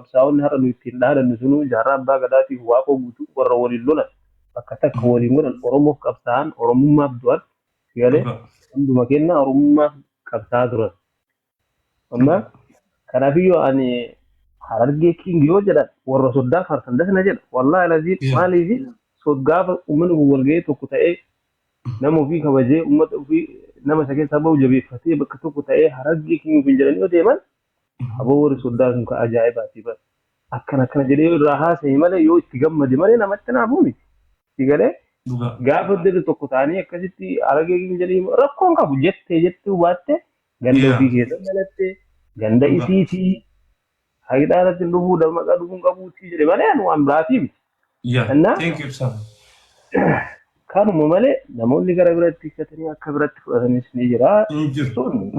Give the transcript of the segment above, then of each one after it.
Qabsaa'onni har'a nu ittiin dhaadannu sunuu Jaarraa Abbaa Gadaatiif Waaqoo Guutuu warra waliin lolan, bakka takka waliin godhan, Oromoof qabsaa'an, Oromummaaf du'an galee hunduma kenna Oromummaaf qabsaa'aa turan. Amma kanaafiyyuu ani Harargee King yoo jedhan warra soddaa faarsan dasna jedha. Wallaahi laziin maaliif gaafa uummanni kun walgahee tokko ta'ee, nama ofii kabajee, uummata ofii nama isa keessaa bahu jabeeffatee, bakka tokko ta'ee Harargee King ofiin jedhanii yoo deeman, aboo warri soddaa sun ka ajaa'ibaati bara. Akkana akkana jedhee yoo irraa haasa'e malee, yoo itti gammade malee, namatti naafuu miti. Si galee? Gaafa dirri tokko ta'anii akkasitti Harargee King jedhanii rakkoon qabu jettee jettuu baatte, ganda ofii keessa dhalatte, ganda isiitii haqidhaa irratti dhufuu maqaa dhufuun qabuutii jedhe malee ani waan biraatii miti. Innaa Thank you, Ibsaa. kanuma malee namoonni gara biratti hiikkatanii akka biratti fudhatanis ni jira. Hin jiru. Sun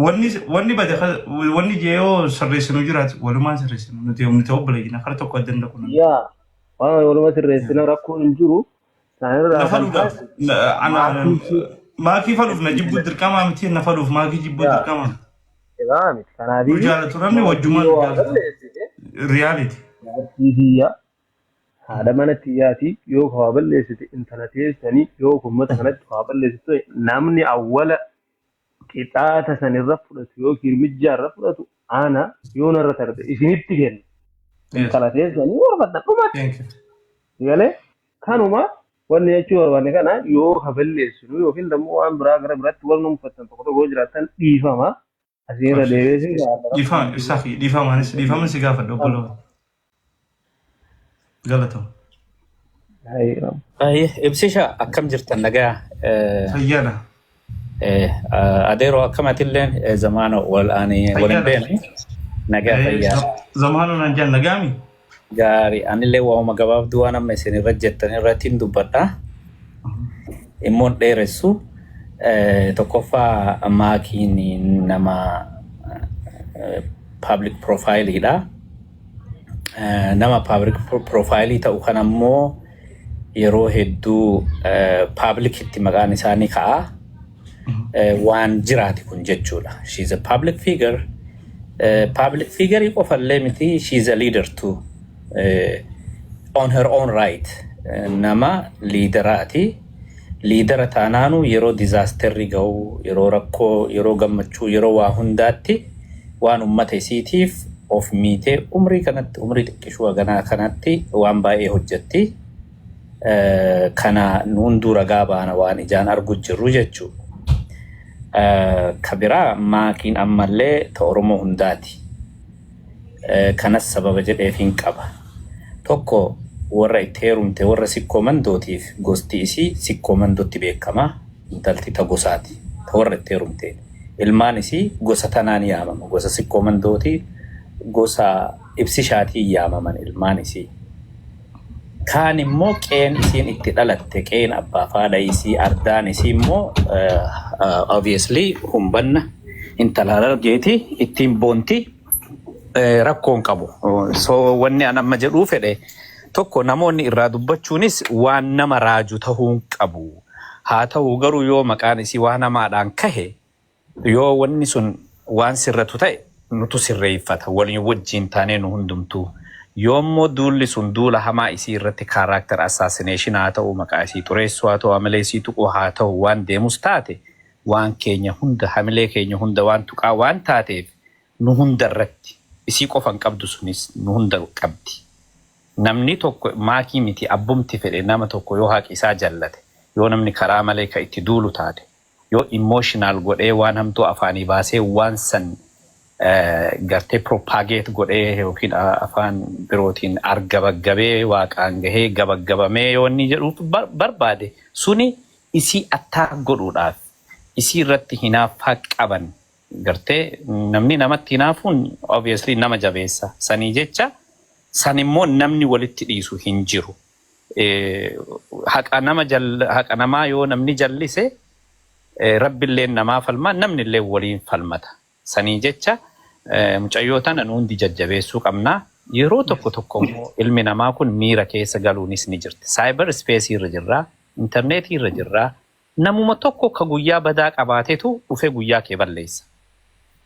Wanni bade wanni jee yoo sirreessinu jiraatu walumaan sirreessinu, nuti obboleeyyin kara tokko adda hin dhaqu. Yaa, waan waluma sirreessina, rakkoon hin jiru. Isaanirraa Na kan faluudhaaf taate ana maakii faluuf na jibbuu dirqamaa miti, na faluuf maakii jibbuu dirqamaa. Egaa miti. Nu Kanaafiyyuu jaalatu namni wajjumaan yoo nu waa jaalatu. balleessite Reality. jaartii tiyya, haadha mana tiyyaatii, yoo waa balleessite, intala teessanii yoo uummata kanatti waa balleessite, namni awwala qixaata sanirra fudhatu yookiin hirmijjaa irra fudhatu ana. Yoo narra tarte isinitti kenna. Intala teessanii warfadha dhumatti. Thank you. Galee kanuma wanni jechuu barbaanne kana yoo ka balleessinu yookiin immoo waan biraa gara biraatti wal nuunfattan tokko tokko yoo jiraattan dhiifama. Asiirra deebi'ee si gaafadha. Dhiifama, Ibsaa, fi dhiifamaanis dhiifama si gaafadha, obboloo. Galatama. Ibsisha, akkam jirtan? Nagaa? Fayyaadha. Adeeroo, akkamatillee zamaana wal ani wal hin beekne. Nagaa, fayyaa. Zamaanoo naan jaan, nagaami? Gaarii, anillee waa'uma gabaabduu waan amma isin irra jettan irratti hin dubbadha. Immoo hin dheeressu. Tokkoffaa, maakiin nama public profileidha. Nama public profile ta'u kan ammoo yeroo hedduu publicitti maqaan isaanii ka'a. Waan jiraati kun jechuudha. She is a public figure. Public figure qofallee miti, she is a leader too. On her own right. Nama leaderaati. Leadera taanaanu yeroo disasterri ga'u, yeroo rakkoo, yeroo gammachuu, yeroo waa hundaatti waan ummata isiitiif of miitee umrii kanatti, umrii xiqqishuu haganaa kanatti waan baay'ee hojjetti. Kana nu hunduu ragaa baana, waan ijaan argu jirru jechuudha. Ka biraa, maakiin ammallee ta Oromoo hundaati. Kanas sababa jedheef hin qaba. Tokko, warra itti heerumte warra Sikkoo Mandootiif gosti isii Sikkoo Mandootti beekama. Intalti ta gosaati. Ta warra itti heerumte. Ilmaan isii gosa tanaan yaamama. Gosa Sikkoo Mandooti, gosa Ibsishaatiin yaamaman ilmaan isii. Kaan immoo qeen isiin itti dhalatte, qeen abbaa fi haadha isii, ardaan isii immoo obviously humbanna, intala Harargeeti, ittiin boonti, rakkoon qabu. So wanni an amma jedhuu fedhe tokko, namoonni irraa dubbachuunis waan nama raaju tahuu hin qabu. Haa ta'u garuu, yoo maqaan isii waan hamaadhaan kahe, yoo wanni sun waan sirratu ta'e, nutu sirreeffata waliin wajjiin taanee nu hundumtuu. Yoommoo duulli sun duula hamaa isii irratti character assassination haa ta'u, maqaa isii xureessuu haa ta'u, hamilee isii tuquu haa ta'u, waan deemus taate, waan keenya hunda, hamilee keenya hunda waan tuqaa waan taateef, nu hunda irratti, isii qofa hin qabdu, sunis nu hunda qabdi. Namni tokko, maakii miti, abbumti fedhe, nama tokko yoo haqi isaa jallate, yoo namni karaa malee ka itti duulu taate, yoo emotional godhee waan hamtuu afaanii baasee waan san gartee propagate godhee yookiin afaan birootiin argabaggabee waaqaan gahee gabaggabamee yoo inni jedhuuf barbaade, suni isii attack godhuudhaaf isii irratti hinaaffaa qaban, gartee namni namatti hinaafuun obviously nama jabeessa. Sanii jecha san immoo namni walitti dhiisu hin jiru. Haqa nama haqa namaa yoo namni jallise, rabbillee namaa falma, namnillee waliin falmata. Sanii jecha mucayyoo tana nu hundi jajjabeessuu qabna. Yeroo tokko tokko immoo ilmi namaa kun miira keessa galuunis ni jirti. Cyber space irra jirraa, intarneetii irra jirraa. Namuma tokko ka guyyaa badaa qabaatetu dhufee guyyaa kee balleessa.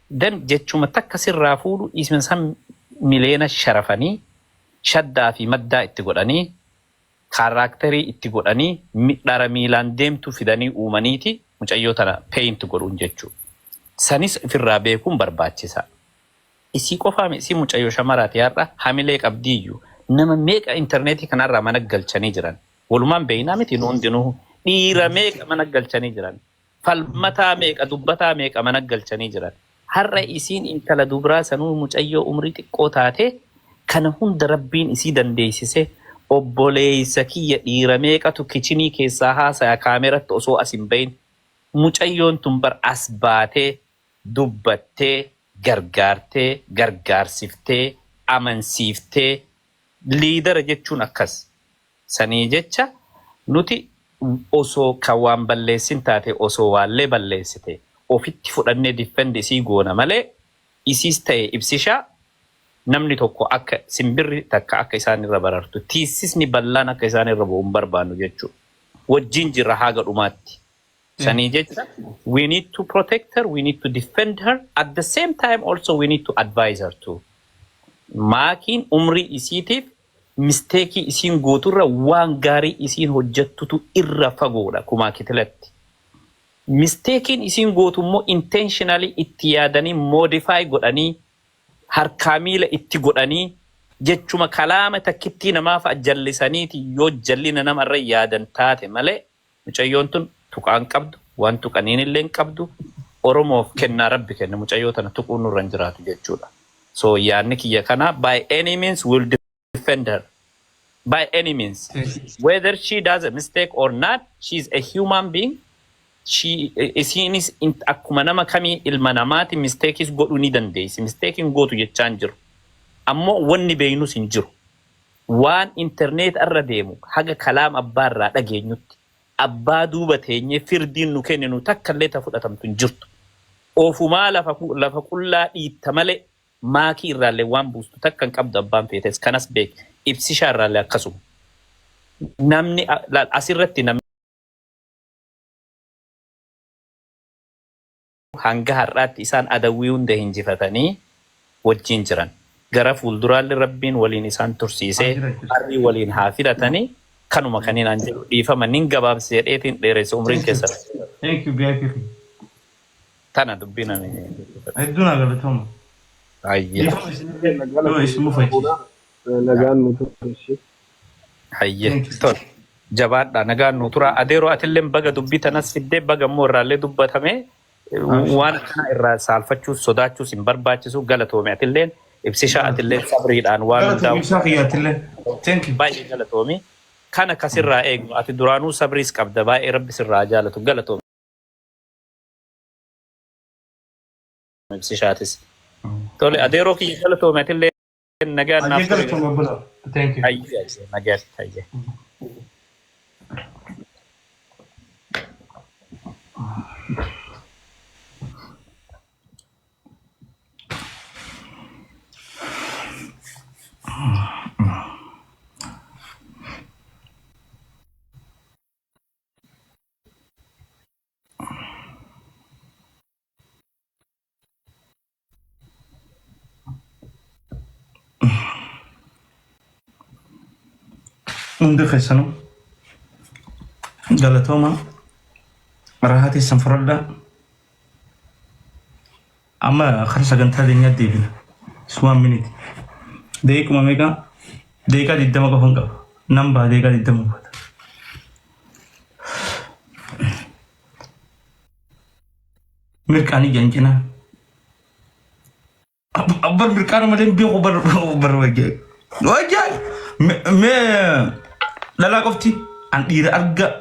Dan jechuma takka sirraa fuudhu isma san mileena sharafanii Shaddaa fi maddaa itti godhanii, character itti godhanii, dhara miilaan deemtu fidanii uumaniiti mucayyoo tana paint godhuun jechuudha. Sanis ofirraa beekuun barbaachisa. Isii qofaa isii mucayyoo shamaraati, har'a hamilee qabdiiyyuu nama meeqa intarneetii kanarraa mana galchanii jiran. Walumaan beeynaa miti nu hundinuu? Dhiira meeqa mana galchanii jiran. Falmataa meeqa, dubbataa meeqa mana galchanii jiran. Har'a isiin intala dubraa sanuu mucayyoo umrii xiqqoo taate kana hunda Rabbiin isii dandeessise. Obboleessa kiyya, dhiira meeqatu kitchen keessaa haasaya kaameratti osoo as hin bahin? Mucayyoon tun bar as baatee dubbattee, gargaartee, gargaarsiftee, amansiiftee. Leader jechuun akkas. Sanii jecha nuti osoo kan waan balleessin taate, osoo waallee balleessite, ofitti fudhannee defend isii goona malee isiis ta'e ibsishaa namni tokko akka simbirri takka akka isaan irra barartu, tiissisni bal'aan akka isaan irra bu'u hin barbaannu jechuudha. Wajjin jirra haga dhumaatti. Sanii jecha we need to protect her, we need to defend her, at the same time also we need to advise her too. Maakiin umrii isiitiif mistake isiin gooturra waan gaarii isiin hojjettutu irra fagoodha kumaa kitilatti. Mistakeiin isiin gootu immoo intentionally itti yaadanii modify godhanii, harkaa miila itti godhanii, jechuma kalaama takkittii namaaf jallisaniiti. Yoo jallina namarra yaadan taate malee mucayyoon tun tuqaan qabdu, waan tuqaniin illee hin qabdu. Oromoof kennaa Rabbi kenne mucayyoo tana tuquun nurra hin jiraatu jechuudha. So yaadni kiyya kana, by any means will defend her. By any means. Whether she does a mistake or not, she's a human being. She isiinis akkuma nama kamii ilma namaati, mistakeis godhuu ni dandeessi. Mistake gootu jechaan jiru. Ammoo wanni beeynus hin jiru. Waan internet irra deemu haga kalaam abbaarraa dhageenyutti abbaa duuba teenyee firdiin nu kenninu takka illee ta fudhatamtu hin jirtu. Ofumaa lafa qullaa dhiitta malee maakii irraallee waan buustu takka hin qabdu, abbaan feetes kanas beek, ibsishaa irraallee akkasuma. Namni asirratti namni hanga har'aatti isaan adawwii hunda hinjifatanii wajjin jiran. Gara fuulduraalli Rabbiin waliin isaan tursiisee harrii waliin haa filatanii. Kanuma kaniin an jedhu. Dhiifama, nin gabaabse jedheetiin dheeresse umriin keessan. Thank you, VIP. Tana dubbiin ani. Hedduu naa galatooma. Hayyee. Dhiifama isinillee yoo isin mufachiise. Nagaan nu tursiisi. Hayyee. Thank you. Tole. Jabaadha, nagaan nu tura. Adeeroo, atillee baga dubbii tanas fiddee, baga immoo irraallee dubbatame. Waan akkana irraa saalfachuus sodaachuus hin barbaachisu. Galatoome atilleen, ibsishaa atilleen sabriidhaan waan hundaa Galatooma ibsaa kiyyaatillee. Thank you. Baay'ee galatoomi. Kana kasirraa eegnu, ati duraanuu sabriis qabda, baay'ee Rabbi sirraa jaalatu. Galatoomi ibsishaatis. Tole adeeroo kiyya, galatoomi atillee, nagaan naaf Hayyee, ture. galatooma obbolaa. Thank you. Hayyee, nagaan, hayyee. Hundi keessanuu galatooma, rahaa teessan fudhadhaa. Amma kara sagantaa teenyaa deebina. Just one minute. Daqiiquma meeqa? Daqiiqaa 20 qofan qaba. Nan baha daqiiqaa 20 booda. Mirqaanii jancinaa. Abbar mirqaana malee hin beeku bar bar wajjaa. Wajjaa mee dhalaa qofti an dhiira argaa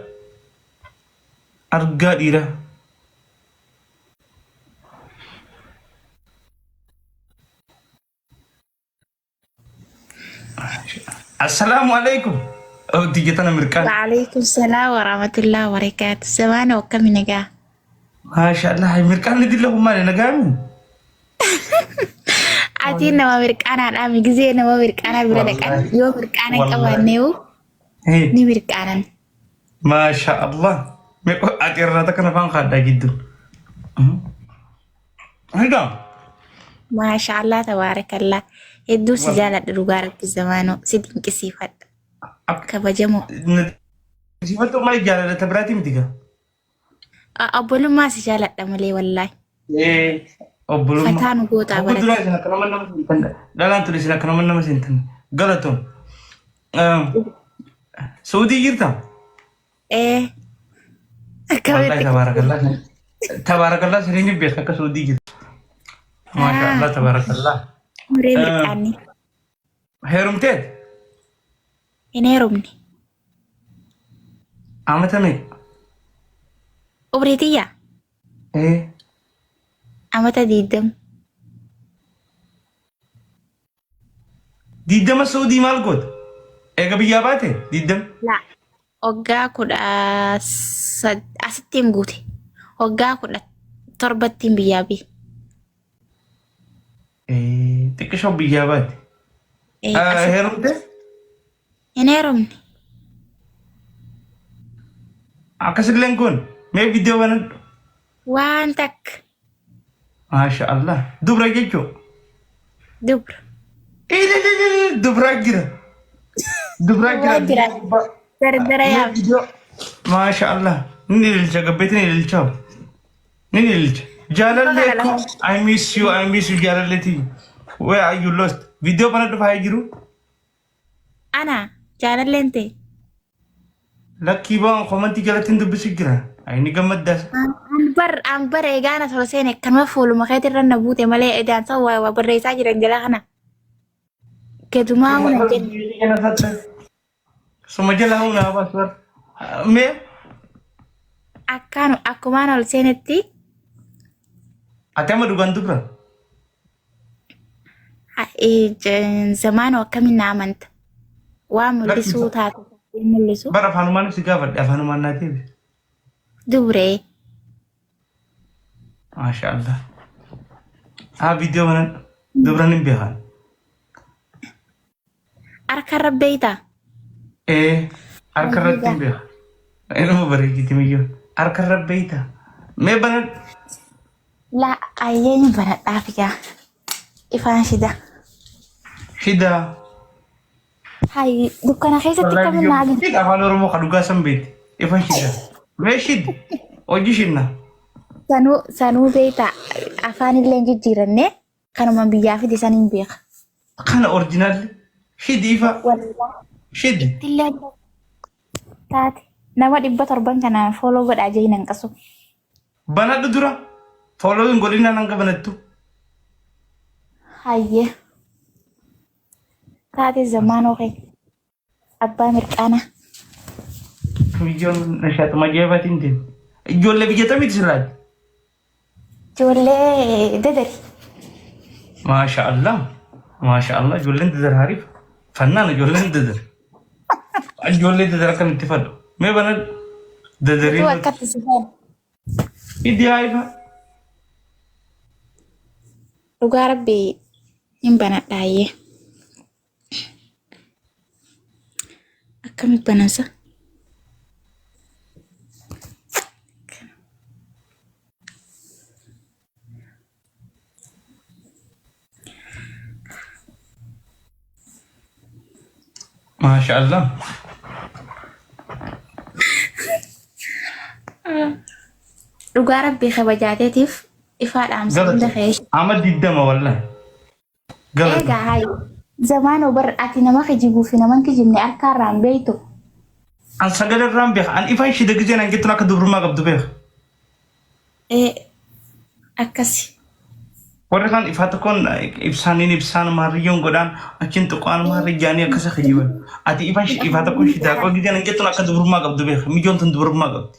argaa dhiira. Assalaamu alaikum. Tiyya tana mirqaan. وعليكم السلام ورحمة الله وبركاته. زمان وكم نجا. Maasha Allah, mirqaan ni dilla kun maali, nagaami? Ati nama mirqaanaadha gisee nama mirqaanaa bira dhaqan yoo mirqaana hin qabaanne ni mirqaanan. Maasha Allah. Ati irraa takka nafaan kaadhaa gidduu. Egaa. Maasha Allah, tabaarakallah. Hedduu si jaaladha dhugaa rabbi zamaanoo si dinqisiifadha. Kabajamoo. Sifattu malee jaalala ta biraatii miti gaa. Obbolummaa si jaaladha malee wallaahi. Obbolummaa. Fataa nu gootaa Obbo duraa barate. isin akka nama nama seentan. Dhalaan ture isin akka nama nama seentan. Galatoom. Suudii jirta? Ee. Wallahi Akkamitti? tabaarakallaa. Tabaarakallaa sirriin beeka akka Suudii jirta. Maasha Allah tabaarakallaa. Muree mirqaanni. Heerumteet? Hin heerumne. Amata meeqa? Umrii tiyya Ee. amata 20. 20 Suudii maal goota? Eega biyyaa baate 20. La. Waggaa 18 asittiin guute. Waggaa 17ttiin biyyaa bee. Xiqqishoo biyyaa baate. Ee, asitti Heerumte? hin heerumne. Akkasillee kun mee viidiyoo banadhu. Waan takka Maasha Allah. Dubra jechuun. dubra. Ilililil dubraa jira. Dubraa jira. Waan jira. Dardara Mee yaab. viidiyoo. Maasha Allah. Ni ililcha gabbeetiin ililcha. Ni ililcha. Jaalallee koo I miss you, I miss you jaalallee tiyya. Where are you lost? Viidiyoo banadhu faayee jiru. Ana jaalalleen ta'e. Lakkii ba'an komantii jalatti hin dubbisu jira. Inni gammaddaas. An bar eegaa na tola seene kanuma fuuluma keetirra na buute malee edaan san waa barreessaa jiran jala kana. Gadumaa huna jenne. Suma jala humna habaas bar. Mee Akkaan akkumaan ol seenetti ati amma dhugaan dubra. Zamaanoo akkamiin na amanta? Waa mul'isuu taate mul'isu. Bara afaanumaan si gaafadhe afaanumaan naa deebi. Dubree. Maasha Allah. Haa viidiyoo mana dubran hin beekan. Harka irra beeytaa? Ee harka irratti hin beekan. Inuma bareechiti miyyoo. Harka irra beeyta. Mee bana La ayyeen banadhaaf yaa. Ifaan shida. Shidaa. Hayi dukkana keessatti akkamiin naa argina? Shida afaan Oromoo kan dhugaa san beekti. Ifan shida. Mee shidi. Hojii shidna. Sanuu beektaa afaan illee hin jijjiiranne kanuma biyyaa fide san hin beeka. Kana orjinaalli. Shidi ifa. Shidi. Illee taate nama 700 kanaan follow godhaa jee hin hanqasu. Banadhu dura. Follow hin godhinaan hanga banattu. Hayyee. Taate zamaanoo kee abbaa mirqaanaa. Biyyoon nashaatuma ajaa'ibaatiin deemu. Ijoollee biyya tamiiti silaati. Ijoollee dadari. Maasha Allah. Maasha Allah. Ijoolleen dadar hariif. Fannaan ijoolleen dadar. Ijoollee dadar akkamitti fadhu. Mee banadhu. Dadariin. Utuu akkatti si faana. Iddi haayifa. Dhugaa rabbi hin banadhaayyee. Akkamitti banansa? Maasha Allah. Dhugaa rabbii kabajaateetiif ifaa dhaamsa hunda kee. Ama 20 wallahi. Galata. Egaa hayi zamaanoo bar ati nama kijibuu fi nama hin kijibne harka irraa hin beektu. An sagalee irraan beeka. An ifaan shida gizeen an jettuun akka dubrummaa qabdu beeka. Ee akkasi. Warri kaan ifaa tokkoon ibsaaniin ibsaan maarriyyoon godhaan achiin tuqaan maarriyyaanii akkasa kijiban. Ati ifaan ifaa tokkoon shidaa qoo gizeen an jettuun akka dubrummaa qabdu beeka. Mijoon tun dubrummaa qabdi.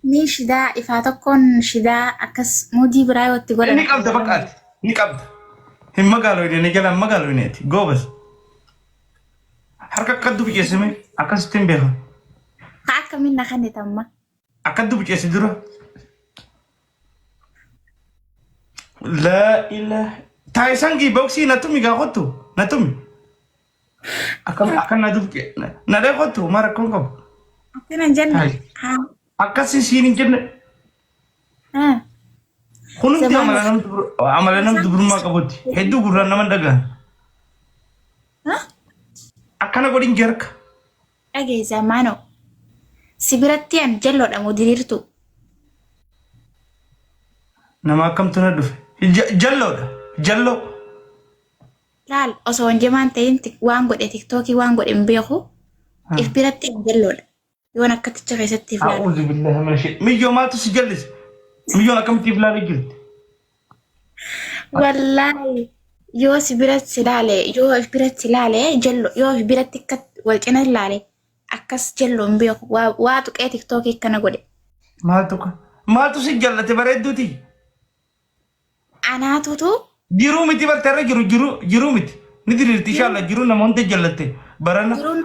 Ni shidaa ifaa tokkoon shidaa akkas mudii biraa yoo itti godhan. Ni qabda bakka ati. Ni qabda. Hin magaaloyne ni jalaan magaaloyne ati. Goobas. Harka akka dubiceessime akkasitti hin beekan. Haa akkamiin na kennitamma. Akka dubiceessi dura. Laa ilaaha. Taayisan gii boksii na tumi gaa kottu na tumi. Akkam akka na dubice na dhee kottu maa rakkoon qabu. Akkana hin jenne. Taayi. Haa. Akkasi siin hin jenne. Haa. Kunumti Zamaan amala nam amala nam dubrummaa qabutti. Hedduu gurraan nama dhagahan. Akkana godhin jarka. Dhageessa maanoo. Si biratti an jalloodha moo diriirtuu? Nama akkamtu na dhufe? Jalloodha. Jalloo. Laal osoo hin jimaan ta'in waan godhe tiktookii waan godhe hin beeku. If biratti an jalloodha. Yoon akkaticha keessatti if laalu. A'uudhu billahi mina shee. Miyyoo maaltu si jallise? Miyyoon akkamitti if laalee jirti? Wallaahi yoo si biratti laale yoo if biratti laale jallo yoo if biratti akka wal cina laale akkas jallo hin beeku. Waa tuqee tiktookii akkana godhe. Maaltu maaltu si jallate bareedduuti? Anaatutu Jiruu miti bartee irra jiru jiruu jiruu miti. Ni diriirti inshallah jiruu nama hunda jallatte barana Jiruun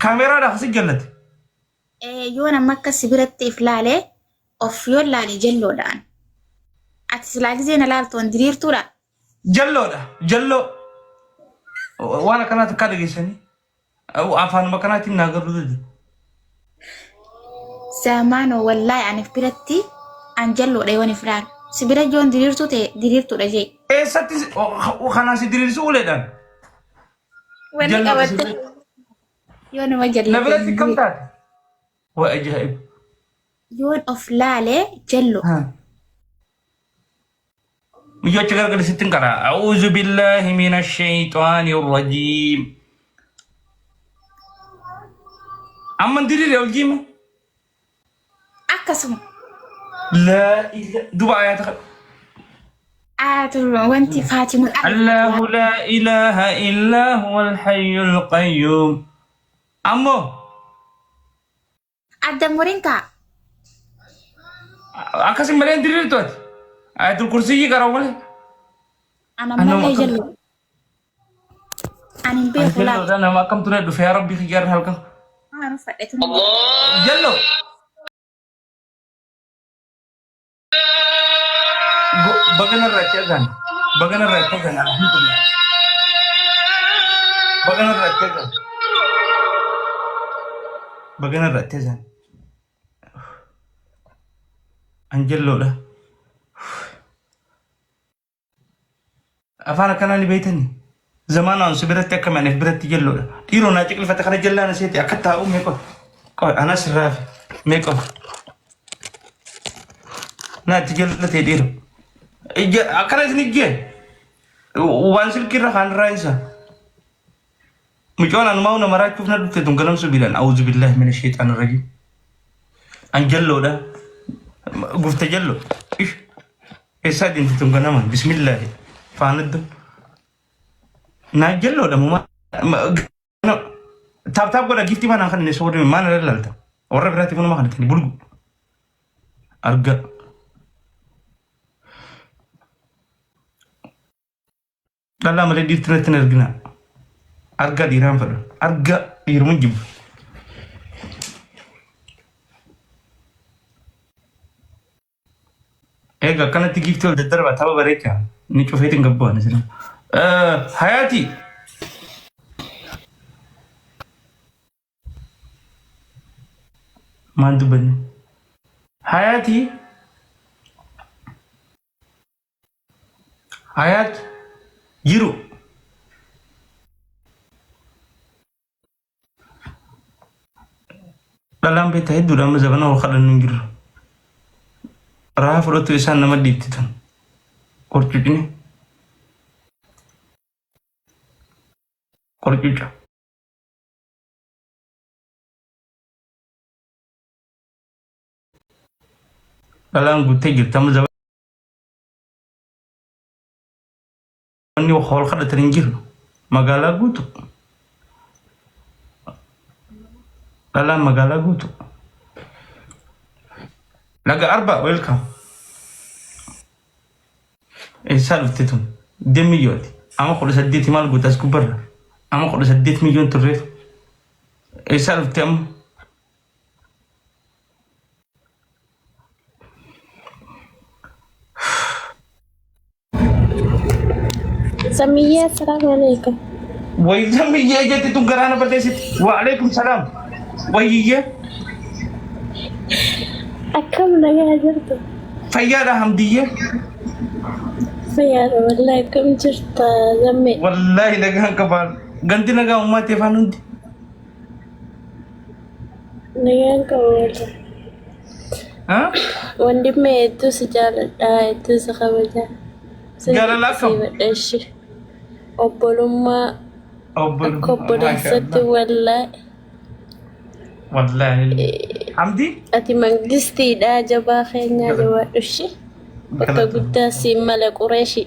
kaameeraadhaaf si jallate. Yoo nama akka si biratti if laale of yoo laale jalloodhaan. Ati silaa gisee na laaltu an diriirtuudha. Jalloodha jalloo. Waan akkanaatti akka dhageessanii afaanuma akkanaatiin naa garuu dide. Zamaanoo wallaahi ani if biratti an jalloodha yoon if laalu. Si bira yoon diriirtuu ta'e diriirtuudha jee. Eessatti kanaan si diriirsu uleedhaan? Wanni Jalloodha si qabatte biratti. yoo nama Na jallate biratti kam taate? Waa ajaa'ib. Yoon of laale jallo. Miyyoo achi gargar sitti hin qaraa. A'uuzu billaahi mina shayxaani rajiim. Amma hin diriire ol jiime. Akkasuma. Laa ila duba ayaata kana. Ayatul wanti Faatimun Allahu laa ilaaha illaa huwal hayyul qayyuum. Ammoo Adda muriin kaa. Akkasin malee hin diriirtu ati. Ayatul kursiyyii qara'u malee. Ana Anuma malee akkam- jallo. Ani hin beeku laata. Jalloodha nama akkamtu na dhufe yaa rabbi kiyyaarra halkan. Waan uffadhe tun. Jallo. Baga narraa itti agaan. Baga narraa itti agaan. Alhamdulillah. Baga narraa itti agaan. Baga narraa itti agaan. An jalloodha. Afaan akkanaa ni beektanii? Zamaanaan si biratti akka maneef biratti jalloodha. Dhiiroo naa ciqilfate kana jallaan seeti akka taa'u mee qofa. Qofa anas raafe mee qofa. Naa itti jallatee dhiiroo. Akkana isin ijjeen waan silkiirra kaan irraa isa. Mucoon anumaa na maraachuuf na dhufte tun ganamsu bilaan auzu billaahi mina sheexaan rajiim. An jalloodha. Gufta jalloo. Ish. Eessaa deemti tun ganama? Bismillaahi. Faanaddu. Naa jalloodha moo taap taap godha giftii manaan kan inni soodame maal irra laalta? Warra biraatti kunuma kan ittiin bulgu. Arga. Dhalaa malee dhiirti natti hin argina. Argaa dhiiraan fedha. Argaa dhiiruman jibba. Egaa akkanatti giiftii ol daddarba tapha bareecha. Ni cufeetiin gabbu'an isin. Hayaati. Maal dubbanne? Hayaati. Hayaat jiru. Dhalaan beektaa hedduudha amma zabana wal kadhannu hin jirru. Rahaa fudhatu isaan nama dhiibti tun. Qorcucni. Qorcuca. Dhalaan guuttee jirti amma zabanni wal kadhatan hin jiru. Magaalaa guutu. Dhalaan magaalaa guutu. Laga Arba welcome. Eessaa dhufte tun? Demmi yooti. Amma 18 maal goota as gubbarra? Amma 18 miiliyoon turreef. Eessaa dhufte amma? Samiyyaa, assalaamu alaikum. Wayi zammiyyee jetti tun garaa na balleessiti. Waalaikum salaam. Wayiyyee. Akkam nagaa jirtu? Fayyaadha hamdiyyee. Fayyaadha wallahi, akkam jirta Zammee? Wallaahi nagaan qabaan. Gandi nagaa uummatee afaan hundi. Nagaan qaba wala. Wandimmee hedduu si jaaladha, hedduu si kabaja. Si Jaalala akkam? dinqisiifadha ishee. Obbolummaa akka obboleessatti wallaahi. Wallaahi. Hamdi? Ati mangistiidha jabaa keenyaa jabaadhu ishee. Bakka guddaa siin mala qureeshii.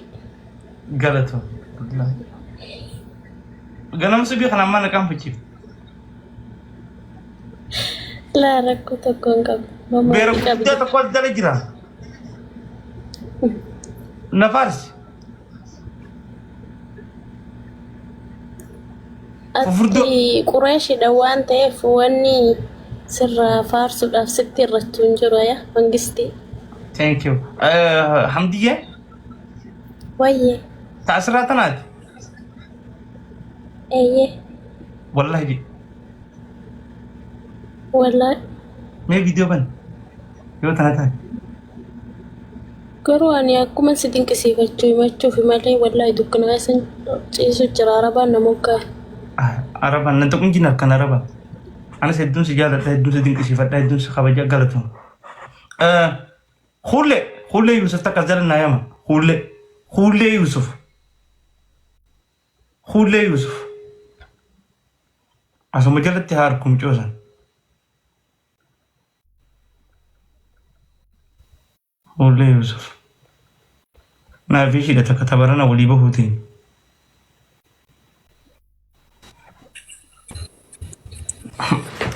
Galatoom. Ganama subii kana ammaa naqaan fachiif. Laa rakkoo tokko hin qabu. Mamaa Beera ni guddaa qabda. tokko as jala jira. Na faarsi. Fufurdoo. Ati qureeshidha waan ta'eef wanni sirraa faarsuudhaaf sitti irrachuu hin jiru yaa mangistii. Thank you. Hamdiyyee Wayyee. ta asirraa tanaati. Eeyyee. Wallahi jedhi. Wallaahi. Mee viidiyoo bani. Yoo tana taate. Garuu ani akkuma si dinqisiifachuu himachuuf malee wallaahi dukkana keessa ciisu jira arabaan na moggaa. Arabaan nan tuqin jina akkan arabaan. Anis hedduun si jaaladha, hedduun si dinqisiifadha, hedduun si kabaja galatuma. Hullee, Hullee Yusuf takka jala naa yama. Hullee, Hullee Yusuf. Hullee Yusuf. Asuma jalatti haa harkum coosan. Hullee Yusuf. Naa fi ishiidha takka tabarana walii bahuutiin.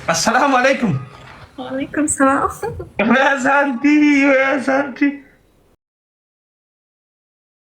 Assalaamu alaikum. Waalaikum salaam. Yaa saantii, yaa saantii.